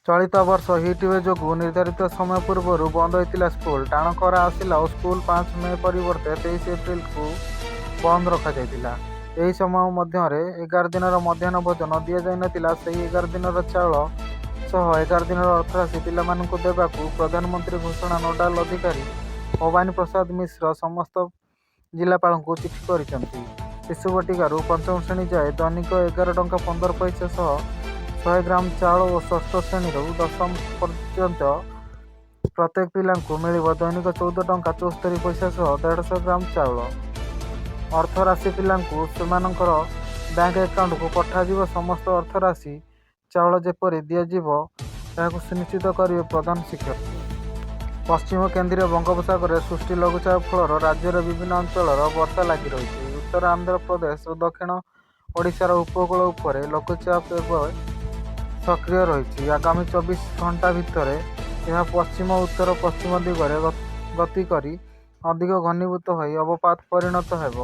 ଚଳିତ ବର୍ଷ ହିଟୱେଭ୍ ଯୋଗୁଁ ନିର୍ଦ୍ଧାରିତ ସମୟ ପୂର୍ବରୁ ବନ୍ଦ ହୋଇଥିଲା ସ୍କୁଲ। ଟାଣ ଖରା ଆସିଲା ଓ ସ୍କୁଲ 5 ମେ ପରିବର୍ତ୍ତେ 23 ଏପ୍ରିଲକୁ ବନ୍ଦ ରଖାଯାଇଥିଲା। ଏହି ସମୟ ମଧ୍ୟରେ 11 ଦିନର ମଧ୍ୟାହ୍ନ ଭୋଜନ ଦିଆଯାଇନଥିଲା। ସେହି 11 ଦିନର ଚାଉଳ ସହ 11 ଦିନର ଅର୍ଥରାଶି ପିଲାମାନଙ୍କୁ ଦେବାକୁ ପ୍ରଧାନମନ୍ତ୍ରୀ ଘୋଷଣା ନୋଡାଲ ଅଧିକାରୀ ଭବାନୀ ପ୍ରସାଦ ମିଶ୍ର ସମସ୍ତ ଜିଲ୍ଲାପାଳଙ୍କୁ ଚିଠି କରିଛନ୍ତି। ଶିଶୁ ବାଟିକାରୁ ପଞ୍ଚମ ଶ୍ରେଣୀ ଯାଏ ଦୈନିକ 11 ଟଙ୍କା 15 ପଇସା ସହ 100 ଗ୍ରାମ ଚାଉଳ ଓ ଷଷ୍ଠ ଶ୍ରେଣୀରୁ ଦଶମ ପର୍ଯ୍ୟନ୍ତ ପ୍ରତ୍ୟେକ ପିଲାଙ୍କୁ ମିଳିବ ଦୈନିକ 14 ଟଙ୍କା 74 ପଇସା ସହ 150 ଗ୍ରାମ ଚାଉଳ। ଅର୍ଥରାଶି ପିଲାଙ୍କୁ ସେମାନଙ୍କର ବ୍ୟାଙ୍କ ଆକାଉଣ୍ଟକୁ ପଠାଯିବ। ସମସ୍ତ ଅର୍ଥରାଶି ଚାଉଳ ଯେପରି ଦିଆଯିବ, ଏହାକୁ ସୁନିଶ୍ଚିତ କରିବେ ପ୍ରଧାନ ଶିକ୍ଷକ। ପଶ୍ଚିମ କେନ୍ଦ୍ରୀୟ ବଙ୍ଗୋପସାଗରରେ ସୃଷ୍ଟି ଲଘୁଚାପ ଫଳରେ ରାଜ୍ୟର ବିଭିନ୍ନ ଅଞ୍ଚଳର ବର୍ଷା ଲାଗି ରହିଛି। ଉତ୍ତର ଆନ୍ଧ୍ର ପ୍ରଦେଶ ଓ ଦକ୍ଷିଣ ଓଡ଼ିଶାର ଉପକୂଳ ଉପରେ ଲଘୁଚାପ ଏବେ ସକ୍ରିୟ ରହିଛି। ଆଗାମୀ 24 ଘଣ୍ଟା ଭିତରେ ଏହା ପଶ୍ଚିମ ଉତ୍ତର ପଶ୍ଚିମ ଦିଗରେ ଗତି କରି ଅଧିକ ଘନୀଭୂତ ହୋଇ ଅବପାତରେ ପରିଣତ ହେବ।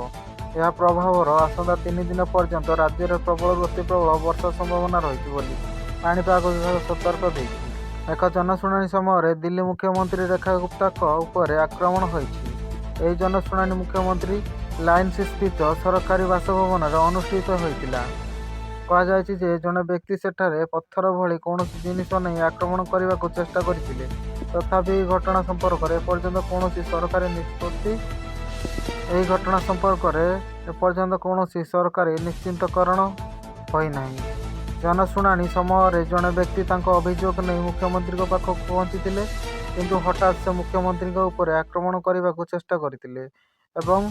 ଏହା ପ୍ରଭାବର ଆସନ୍ତା 3 ଦିନ ପର୍ଯ୍ୟନ୍ତ ରାଜ୍ୟରେ ପ୍ରବଳରୁ ଅତିପ୍ରବଳ ବର୍ଷା ସମ୍ଭାବନା ରହିଛି ବୋଲି ପାଣିପାଗ ବିଭାଗ ସତର୍କ ଦେଇଛି। ଏକ ଜନଶୁଣାଣି ସମୟରେ ଦିଲ୍ଲୀ ମୁଖ୍ୟମନ୍ତ୍ରୀ ରେଖା ଗୁପ୍ତାଙ୍କ ଉପରେ ଆକ୍ରମଣ ହୋଇଛି। ଏହି ଜନଶୁଣାଣି ମୁଖ୍ୟମନ୍ତ୍ରୀ ଲାଇନ୍ସସ୍ଥିତ ସରକାରୀ ବାସଭବନରେ ଅନୁଷ୍ଠିତ ହୋଇଥିଲା। କୁହାଯାଉଛି ଯେ ଜଣେ ବ୍ୟକ୍ତି ସେଠାରେ ପଥର ଭଳି କୌଣସି ଜିନିଷ ନେଇ ଆକ୍ରମଣ କରିବାକୁ ଚେଷ୍ଟା କରିଥିଲେ। ତଥାପି, ଏହି ଘଟଣା ସମ୍ପର୍କରେ ଏପର୍ଯ୍ୟନ୍ତ କୌଣସି ସରକାରୀ ନିଷ୍ପତ୍ତି ଏହି ଘଟଣା ସମ୍ପର୍କରେ ଏପର୍ଯ୍ୟନ୍ତ କୌଣସି ସରକାରୀ ନିଶ୍ଚିତକରଣ ହୋଇନାହିଁ। ଜନଶୁଣାଣି ସମୟରେ ଜଣେ ବ୍ୟକ୍ତି ତାଙ୍କ ଅଭିଯୋଗ ନେଇ ମୁଖ୍ୟମନ୍ତ୍ରୀଙ୍କ ପାଖକୁ ପହଞ୍ଚିଥିଲେ, କିନ୍ତୁ ହଠାତ୍ ସେ ମୁଖ୍ୟମନ୍ତ୍ରୀଙ୍କ ଉପରେ ଆକ୍ରମଣ କରିବାକୁ ଚେଷ୍ଟା କରିଥିଲେ ଏବଂ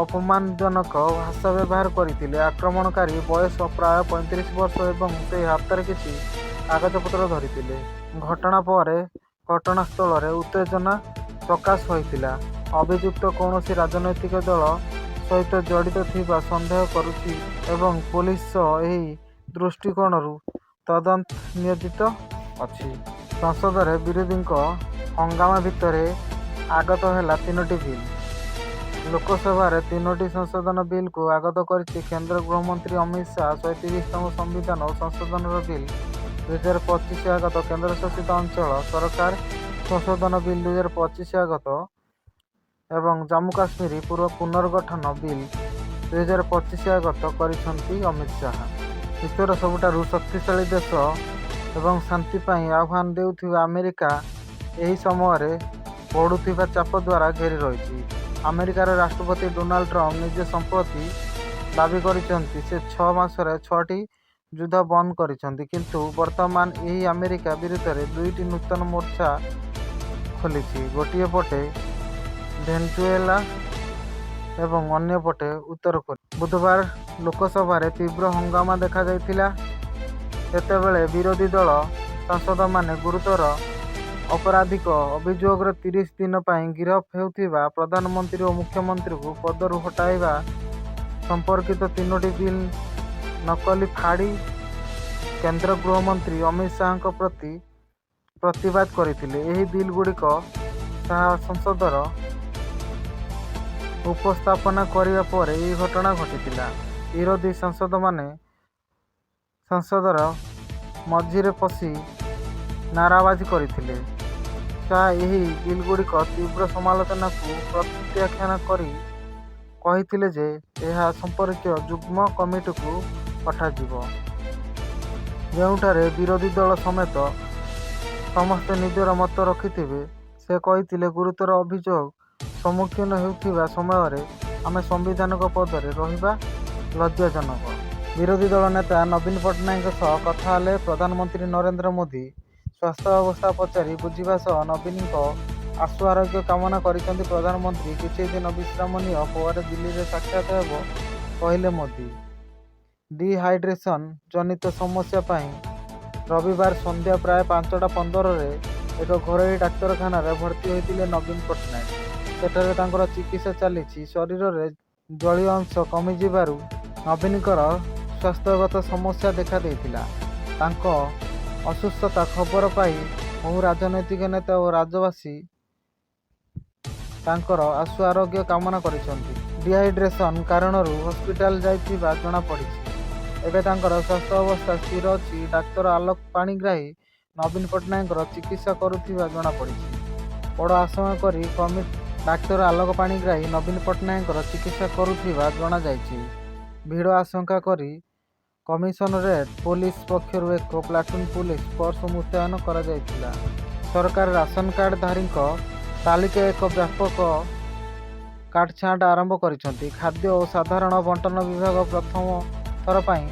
ଅପମାନଜନକ ଭାଷା ବ୍ୟବହାର କରିଥିଲେ। ଆକ୍ରମଣକାରୀ ବୟସ ପ୍ରାୟ 35 ବର୍ଷ ଏବଂ ସେ ହାତରେ କିଛି କାଗଜପତ୍ର ଧରିଥିଲେ। ଘଟଣା ପରେ ଘଟଣାସ୍ଥଳରେ ଉତ୍ତେଜନା ପ୍ରକାଶ ହୋଇଥିଲା। ଅଭିଯୁକ୍ତ କୌଣସି ରାଜନୈତିକ ଦଳ ସହିତ ଜଡ଼ିତ ଥିବା ସନ୍ଦେହ କରୁଛି ଏବଂ ପୋଲିସ ଏହି ଦୃଷ୍ଟିକୋଣରୁ ତଦନ୍ତ ନିୟୋଜିତ ଅଛି। ସଂସଦରେ ବିରୋଧୀଙ୍କ ହଙ୍ଗାମା ଭିତରେ ଆଗତ ହେଲା ତିନୋଟି ବିଲ୍। ଲୋକସଭାରେ ତିନୋଟି ସଂଶୋଧନ ବିଲ୍କୁ ଆଗତ କରିଛନ୍ତି କେନ୍ଦ୍ର ଗୃହମନ୍ତ୍ରୀ ଅମିତ ଶାହ। 130ତମ ସମ୍ବିଧାନ ସଂଶୋଧନ ବିଲ୍, 2025 ଆଗତ, କେନ୍ଦ୍ରଶାସିତ ଅଞ୍ଚଳ ସରକାର ସଂଶୋଧନ ବିଲ୍, 2025 ଆଗତ ଏବଂ ଜାମ୍ମୁ-କାଶ୍ମୀର ପୁନର୍ଗଠନ ବିଲ୍, 2025 ଆଗତ କରିଛନ୍ତି ଅମିତ ଶାହ। ବିଶ୍ୱର ସବୁଠାରୁ ଶକ୍ତିଶାଳୀ ଦେଶ ଏବଂ ଶାନ୍ତି ପାଇଁ ଆହ୍ୱାନ ଦେଉଥିବା ଆମେରିକା ଏହି ସମୟରେ ବଢ଼ୁଥିବା ଚାପ ଦ୍ୱାରା ଘେରି ରହିଛି। ଆମେରିକାର ରାଷ୍ଟ୍ରପତି ଡୋନାଲ୍ଡ ଟ୍ରମ୍ପ ନିଜେ ସମ୍ପ୍ରତି ଦାବି କରିଛନ୍ତି, ସେ 6 ମାସରେ ଛଅଟି ଯୁଦ୍ଧ ବନ୍ଦ କରିଛନ୍ତି। କିନ୍ତୁ ବର୍ତ୍ତମାନ ଏହି ଆମେରିକା ବିରୁଦ୍ଧରେ ଦୁଇଟି ନୂତନ ମୋର୍ଚ୍ଚା ଖୋଲିଛି। ଗୋଟିଏ ପଟେ ଭେନେଜୁଏଲା ଏବଂ ଅନ୍ୟ ପଟେ ଉତ୍ତର କୋରିଆ। ବୁଧବାର ଲୋକସଭାରେ ତୀବ୍ର ହଙ୍ଗାମା ଦେଖାଯାଇଥିଲା, ଯେତେବେଳେ ବିରୋଧୀ ଦଳ ସାଂସଦମାନେ ଗୁରୁତର ଅପରାଧିକ ଅଭିଯୋଗରେ 30 ଦିନ ପାଇଁ ଗିରଫ ହେଉଥିବା ପ୍ରଧାନମନ୍ତ୍ରୀ ଓ ମୁଖ୍ୟମନ୍ତ୍ରୀଙ୍କୁ ପଦରୁ ହଟାଇବା ସମ୍ପର୍କିତ ତିନୋଟି ବିଲ୍ ନକଲି ଫାଡ଼ି କେନ୍ଦ୍ର ଗୃହମନ୍ତ୍ରୀ ଅମିତ ଶାହଙ୍କ ପ୍ରତି ପ୍ରତିବାଦ କରିଥିଲେ। ଏହି ବିଲ୍‌ଗୁଡ଼ିକ ଶାହ ସଂସଦର ଉପସ୍ଥାପନା କରିବା ପରେ ଏହି ଘଟଣା ଘଟିଥିଲା। ବିରୋଧୀ ସାଂସଦମାନେ ସଂସଦର ମଝିରେ ପଶି ନାରାବାଜି କରିଥିଲେ। ଶାହ ଏହି ବିଲ୍‌ଗୁଡ଼ିକର ତୀବ୍ର ସମାଲୋଚନାକୁ ପ୍ରତ୍ୟାଖ୍ୟାନ କରି କହିଥିଲେ ଯେ ଏହା ସମ୍ପର୍କୀୟ ଯୁଗ୍ମ କମିଟିକୁ ପଠାଯିବ, ଯେଉଁଠାରେ ବିରୋଧୀ ଦଳ ସମେତ ସମସ୍ତେ ନିଜର ମତ ରଖିଥିବେ। ସେ କହିଥିଲେ, ଗୁରୁତର ଅଭିଯୋଗ ସମ୍ମୁଖୀନ ହେଉଥିବା ସମୟରେ ଆମେ ସାମ୍ବିଧାନିକ ପଦରେ ରହିବା ଲଜ୍ଜାଜନକ। ବିରୋଧୀ ଦଳ ନେତା ନବୀନ ପଟ୍ଟନାୟକଙ୍କ ସହ କଥା ହେଲେ ପ୍ରଧାନମନ୍ତ୍ରୀ ନରେନ୍ଦ୍ର ମୋଦି। ସ୍ୱାସ୍ଥ୍ୟାବସ୍ଥା ପଚାରି ବୁଝିବା ସହ ନବୀନଙ୍କ ଆଶୁ ଆରୋଗ୍ୟ କାମନା କରିଛନ୍ତି ପ୍ରଧାନମନ୍ତ୍ରୀ। କିଛି ଦିନ ବିଶ୍ରାମ ନିଅ, ପରେ ଦିଲ୍ଲୀରେ ସାକ୍ଷାତ ହେବ କହିଲେ ମୋଦି। ଡିହାଇଡ୍ରେସନ ଜନିତ ସମସ୍ୟା ପାଇଁ ରବିବାର ସନ୍ଧ୍ୟା ପ୍ରାୟ 5ଟା 15ରେ ଏକ ଘରୋଇ ଡାକ୍ତରଖାନାରେ ଭର୍ତ୍ତି ହୋଇଥିଲେ ନବୀନ ପଟ୍ଟନାୟକ। ସେଠାରେ ତାଙ୍କର ଚିକିତ୍ସା ଚାଲିଛି। ଶରୀରରେ ଜଳୀୟ ଅଂଶ କମିଯିବାରୁ ନବୀନଙ୍କର ସ୍ୱାସ୍ଥ୍ୟଗତ ସମସ୍ୟା ଦେଖାଦେଇଥିଲା। ତାଙ୍କ ଅସୁସ୍ଥତା ଖବର ପାଇ ବହୁ ରାଜନୈତିକ ନେତା ଓ ରାଜ୍ୟବାସୀ ତାଙ୍କର ଆଶୁ ଆରୋଗ୍ୟ କାମନା କରିଛନ୍ତି। ଡିହାଇଡ୍ରେସନ କାରଣରୁ ହସ୍ପିଟାଲ ଯାଇଥିବା ଜଣାପଡ଼ିଛି। ଏବେ ତାଙ୍କର ସ୍ୱାସ୍ଥ୍ୟାବସ୍ଥା ସ୍ଥିର ଅଛି। ଡାକ୍ତର ଆଲୋକ ପାଣିଗ୍ରାହୀ ନବୀନ ପଟ୍ଟନାୟକଙ୍କର ଚିକିତ୍ସା କରୁଥିବା ଜଣାପଡ଼ିଛି। ବଡ଼ ଆଶଙ୍କା କରି ଡାକ୍ତର ଆଲୋକ ପାଣିଗ୍ରାହୀ ନବୀନ ପଟ୍ଟନାୟକଙ୍କର ଚିକିତ୍ସା କରୁଥିବା ଜଣାଯାଇଛି। ଭିଡ଼ ଆଶଙ୍କା କରି କମିଶନରେଟ୍ ପୋଲିସ ପକ୍ଷରୁ ଏକ ପ୍ଲାଟୁନ ପୋଲିସ ଫୋର୍ସ ମୁତୟନ କରାଯାଇଥିଲା। ସରକାର ରାସନ କାର୍ଡ ଧାରୀଙ୍କ ତାଲିକା ଏକ ବ୍ୟାପକ କାଟଛାଣ୍ଟ ଆରମ୍ଭ କରିଛନ୍ତି। ଖାଦ୍ୟ ଓ ସାଧାରଣ ବଣ୍ଟନ ବିଭାଗ ପ୍ରଥମ ଥର ପାଇଁ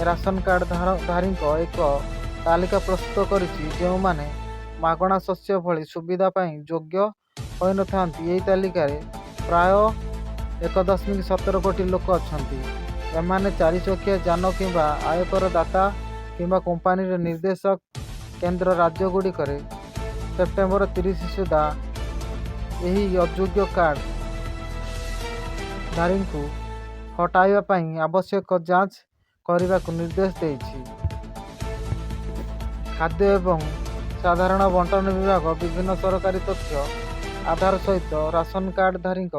ରାସନ କାର୍ଡ ଧାରୀଙ୍କ ଏକ ତାଲିକା ପ୍ରସ୍ତୁତ କରିଛି, ଯେଉଁମାନେ ମାଗଣା ଶସ୍ୟ ଭଳି ସୁବିଧା ପାଇଁ ଯୋଗ୍ୟ ହୋଇନଥାନ୍ତି। ଏହି ତାଲିକାରେ ପ୍ରାୟ 1.17 କୋଟି ଲୋକ ଅଛନ୍ତି। ଏମାନେ ଚାରିଚକିଆ ଯାନ କିମ୍ବା ଆୟକର ଦାତା କିମ୍ବା କମ୍ପାନୀର ନିର୍ଦ୍ଦେଶକ। କେନ୍ଦ୍ର ରାଜ୍ୟଗୁଡ଼ିକରେ ସେପ୍ଟେମ୍ବର 30 ସୁଦ୍ଧା ଏହି ଅଯୋଗ୍ୟ କାର୍ଡ ଧାରୀଙ୍କୁ ହଟାଇବା ପାଇଁ ଆବଶ୍ୟକ ଯାଞ୍ଚ କରିବାକୁ ନିର୍ଦ୍ଦେଶ ଦେଇଛି। ଖାଦ୍ୟ ଏବଂ ସାଧାରଣ ବଣ୍ଟନ ବିଭାଗ ବିଭିନ୍ନ ସରକାରୀ ତଥ୍ୟ ଆଧାର ସହିତ ରାସନ କାର୍ଡ ଧାରୀଙ୍କ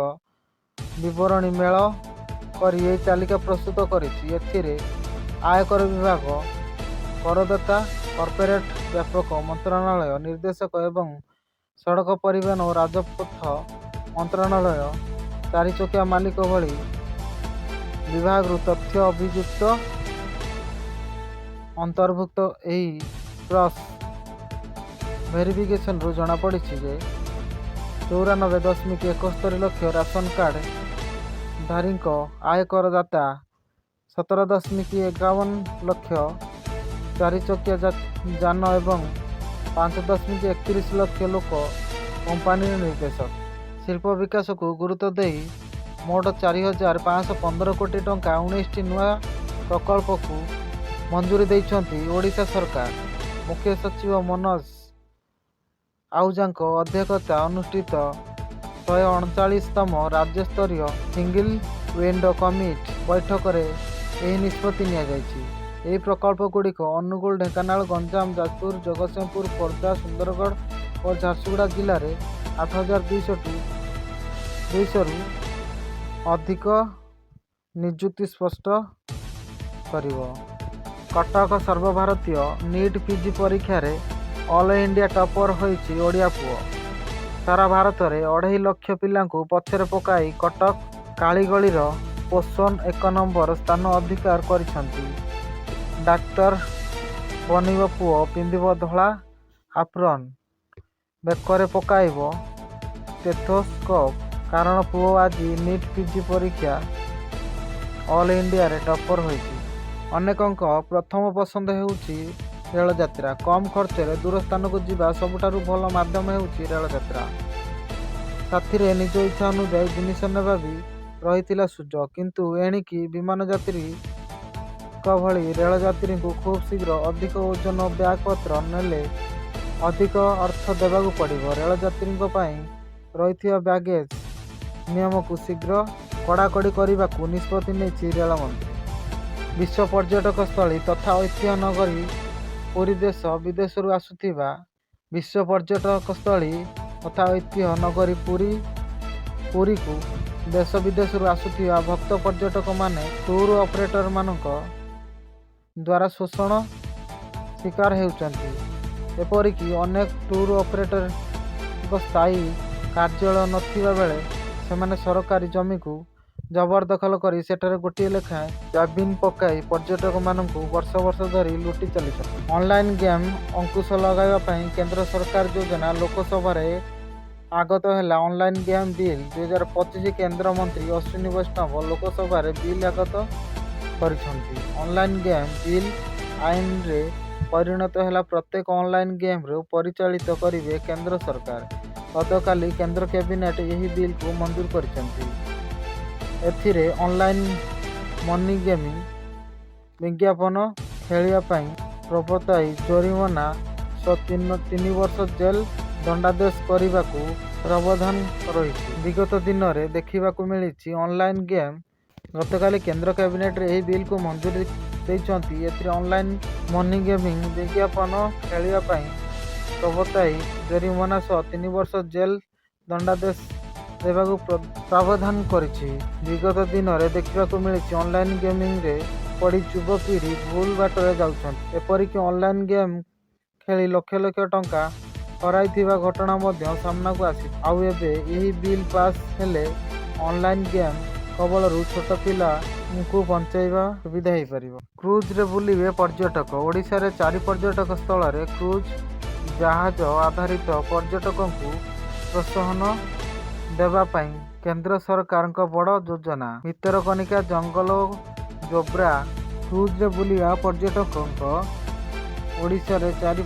ବିବରଣୀ ମେଳ କରି ଏହି ତାଲିକା ପ୍ରସ୍ତୁତ କରିଛି। ଏଥିରେ ଆୟକର ବିଭାଗ, କରଦାତା, କର୍ପୋରେଟ ବ୍ୟାପାର ମନ୍ତ୍ରଣାଳୟ ନିର୍ଦ୍ଦେଶକ ଏବଂ ସଡ଼କ ପରିବହନ ଓ ରାଜପଥ ମନ୍ତ୍ରଣାଳୟ ଚାରିଚକିଆ ମାଲିକ ଭଳି ବିଭାଗରୁ ତଥ୍ୟ ଅନ୍ତର୍ଭୁକ୍ତ। ଏହି କ୍ରସ ଭେରିଫିକେସନରୁ ଜଣାପଡ଼ିଛି ଯେ, 94.71 ଲକ୍ଷ ରାସନ କାର୍ଡ ଧାରୀଙ୍କ ଆୟକର ଦାତା, 17.51 ଲକ୍ଷ ଚାରିଚକିଆ ଯାନ ଏବଂ 5.31 ଲକ୍ଷ ଲୋକ କମ୍ପାନୀର ନିର୍ଦ୍ଦେଶକ। ଶିଳ୍ପ ବିକାଶକୁ ଗୁରୁତ୍ୱ ଦେଇ ମୋଟ 4,515 କୋଟି ଟଙ୍କା 19ଟି ନୂଆ ପ୍ରକଳ୍ପକୁ ମଞ୍ଜୁରୀ ଦେଇଛନ୍ତି ଓଡ଼ିଶା ସରକାର। ମୁଖ୍ୟ ସଚିବ ମନୋଜ ଆହୁଜାଙ୍କ ଅଧ୍ୟକ୍ଷତାରେ ଅନୁଷ୍ଠିତ 139ତମ ରାଜ୍ୟସ୍ତରୀୟ ସିଙ୍ଗିଲ ୱିଣ୍ଡୋ କମିଟି ବୈଠକରେ ଏହି ନିଷ୍ପତ୍ତି ନିଆଯାଇଛି। ଏହି ପ୍ରକଳ୍ପଗୁଡ଼ିକ ଅନୁଗୁଳ, ଢେଙ୍କାନାଳ, ଗଞ୍ଜାମ, ଯାଜପୁର, ଜଗତସିଂହପୁର, ଖୋର୍ଦ୍ଧା, ସୁନ୍ଦରଗଡ଼ ଓ ଝାରସୁଗୁଡ଼ା ଜିଲ୍ଲାରେ 8,200ରୁ ଅଧିକ ନିଯୁକ୍ତି ସୃଷ୍ଟି କରିବ। କଟକ ସର୍ବଭାରତୀୟ ନିଟ୍ ପିଜି ପରୀକ୍ଷାରେ ଅଲ୍ ଇଣ୍ଡିଆ ଟପର ହୋଇଛି ଓଡ଼ିଆ ପୁଅ। ସାରା ଭାରତରେ ଅଢ଼େଇ ଲକ୍ଷ ପିଲାଙ୍କୁ ପଛରେ ପକାଇ କଟକ କାଳିଗଳିର ପୋଷଣ ଏକ ନମ୍ବର ସ୍ଥାନ ଅଧିକାର କରିଛନ୍ତି। ଡାକ୍ତର ବନିବ ପୁଅ, ପିନ୍ଧିବ ଧଳା ଆପ୍ରନ, ବେକରେ ପକାଇବ ଷ୍ଟେଥୋସ୍କୋପ। କାରଣ ପୁଅ ଆଜି ନିଟ୍ ପିଜି ପରୀକ୍ଷା ଅଲ୍ ଇଣ୍ଡିଆରେ ଟପର ହୋଇଛି। ଅନେକଙ୍କ ପ୍ରଥମ ପସନ୍ଦ ହେଉଛି ରେଳଯାତ୍ରା। କମ୍ ଖର୍ଚ୍ଚରେ ଦୂର ସ୍ଥାନକୁ ଯିବା ସବୁଠାରୁ ଭଲ ମାଧ୍ୟମ ହେଉଛି ରେଳଯାତ୍ରା। ସାଥିରେ ନିଜ ଇଚ୍ଛା ଅନୁଯାୟୀ ଜିନିଷ ନେବା ବି ରହିଥିଲା ସୁଯୋଗ। କିନ୍ତୁ ଏଣିକି ବିମାନ ଯାତ୍ରୀଙ୍କ ଭଳି ରେଳ ଯାତ୍ରୀଙ୍କୁ ଖୁବ୍ ଶୀଘ୍ର ଅଧିକ ଓଜନ ବ୍ୟାଗ୍ ପତ୍ର ନେଲେ ଅଧିକ ଅର୍ଥ ଦେବାକୁ ପଡ଼ିବ। ରେଳଯାତ୍ରୀଙ୍କ ପାଇଁ ରହିଥିବା ବ୍ୟାଗେଜ୍ ନିୟମକୁ ଶୀଘ୍ର କଡ଼ାକଡ଼ି କରିବାକୁ ନିଷ୍ପତ୍ତି ନେଇଛି ରେଳମନ୍ତ୍ରୀ। ବିଶ୍ୱ ପର୍ଯ୍ୟଟକ ସ୍ଥଳୀ ତଥା ଐତିହ୍ୟ ନଗରୀ ପୁରୀ ଦେଶ ବିଦେଶରୁ ଆସୁଥିବା ବିଶ୍ୱ ପର୍ଯ୍ୟଟକ ସ୍ଥଳୀ ତଥା ଐତିହ୍ୟ ନଗରୀ ପୁରୀକୁ ଦେଶ ବିଦେଶରୁ ଆସୁଥିବା ଭକ୍ତ ପର୍ଯ୍ୟଟକମାନେ ଟୁର୍ ଅପରେଟରମାନଙ୍କ ଦ୍ୱାରା ଶୋଷଣ ଶିକାର ହେଉଛନ୍ତି। ଏପରିକି ଅନେକ ଟୁର୍ ଅପରେଟରଙ୍କ ସ୍ଥାୟୀ କାର୍ଯ୍ୟାଳୟ ନଥିବା ବେଳେ ସେମାନେ ସରକାରୀ ଜମିକୁ ଜବରଦଖଲ କରି ସେଠାରେ ଗୋଟିଏ ଲେଖାଏଁ କ୍ୟାବିନ୍ ପକାଇ ପର୍ଯ୍ୟଟକମାନଙ୍କୁ ବର୍ଷ ବର୍ଷ ଧରି ଲୁଟି ଚାଲିଛନ୍ତି। ଅନଲାଇନ ଗେମ୍ ଅଙ୍କୁଶ ଲଗାଇବା ପାଇଁ କେନ୍ଦ୍ର ସରକାର ଯୋଜନା। ଲୋକସଭାରେ ଆଗତ ହେଲା ଅନଲାଇନ ଗେମ୍ ବିଲ୍ 2025। କେନ୍ଦ୍ର ମନ୍ତ୍ରୀ ଅଶ୍ୱିନୀ ବୈଷ୍ଣବ ଲୋକସଭାରେ ବିଲ୍ ଆଗତ କରିଛନ୍ତି। ଅନଲାଇନ ଗେମ୍ ବିଲ୍ ଆଇନରେ ପରିଣତ ହେଲା ପ୍ରତ୍ୟେକ ଅନଲାଇନ ଗେମ୍କୁ ପରିଚାଳିତ କରିବେ କେନ୍ଦ୍ର ସରକାର। ଗତକାଲି କେନ୍ଦ୍ର କ୍ୟାବିନେଟ ଏହି ବିଲ୍କୁ ମଞ୍ଜୁର କରିଛନ୍ତି। ଏଥିରେ ଅନଲାଇନ ମନି ଗେମିଂ ବିଜ୍ଞାପନ ଖେଳିବା ପାଇଁ ପ୍ରବର୍ତ୍ତାଇ ଜୋରିମାନା ସହ 3 ବର୍ଷ ଜେଲ ଦଣ୍ଡାଦେଶ କରିବାକୁ ପ୍ରାବଧାନ ରହିଛି। ବିଗତ ଦିନରେ ଦେଖିବାକୁ ମିଳିଛି ଅନଲାଇନ ଗେମ୍ ଗତକାଲି କେନ୍ଦ୍ର କ୍ୟାବିନେଟରେ ଏହି ବିଲ୍କୁ ମଞ୍ଜୁରୀ ଦେଇଛନ୍ତି। ଏଥିରେ ଅନଲାଇନ ମନି ଗେମିଂ ବିଜ୍ଞାପନ ଖେଳିବା ପାଇଁ ପ୍ରବର୍ତ୍ତାଇ ଜରିମାନା ସହ 3 ବର୍ଷ ଜେଲ ଦଣ୍ଡାଦେଶ ଦେବାକୁ ପ୍ରାବଧାନ କରିଛି। ବିଗତ ଦିନରେ ଦେଖିବାକୁ ମିଳିଛି ଅନଲାଇନ ଗେମିଂରେ ପଡ଼ି ଯୁବପିଢ଼ି ଭୁଲ ବାଟରେ ଯାଉଛନ୍ତି। ଏପରିକି ଅନଲାଇନ ଗେମ୍ ଖେଳି ଲକ୍ଷ ଲକ୍ଷ ଟଙ୍କା ହରାଇଥିବା ଘଟଣା ମଧ୍ୟ ସାମ୍ନାକୁ ଆସିଛି। ଆଉ ଏବେ ଏହି ବିଲ୍ ପାସ୍ ହେଲେ ଅନଲାଇନ୍ ଗେମ୍ କବଳରୁ ଛୋଟ ପିଲାଙ୍କୁ ବଞ୍ଚାଇବା ସୁବିଧା ହୋଇପାରିବ। କ୍ରୁଜରେ ବୁଲିବେ ପର୍ଯ୍ୟଟକ। ଓଡ଼ିଶାରେ ଚାରି ପର୍ଯ୍ୟଟକ ସ୍ଥଳରେ କ୍ରୁଜ ଜାହାଜ ଆଧାରିତ ପର୍ଯ୍ୟଟନକୁ ପ୍ରୋତ୍ସାହନ ଦେବା ପାଇଁ କେନ୍ଦ୍ର ସରକାରଙ୍କ ବଡ଼ ଯୋଜନା। ଭିତରକନିକା, ଜଙ୍ଗଲ ଓ ଯୋବ୍ରା କ୍ରୁଜରେ ବୁଲିବେ ପର୍ଯ୍ୟଟକ। ଓଡ଼ିଶାରେ ଚାରି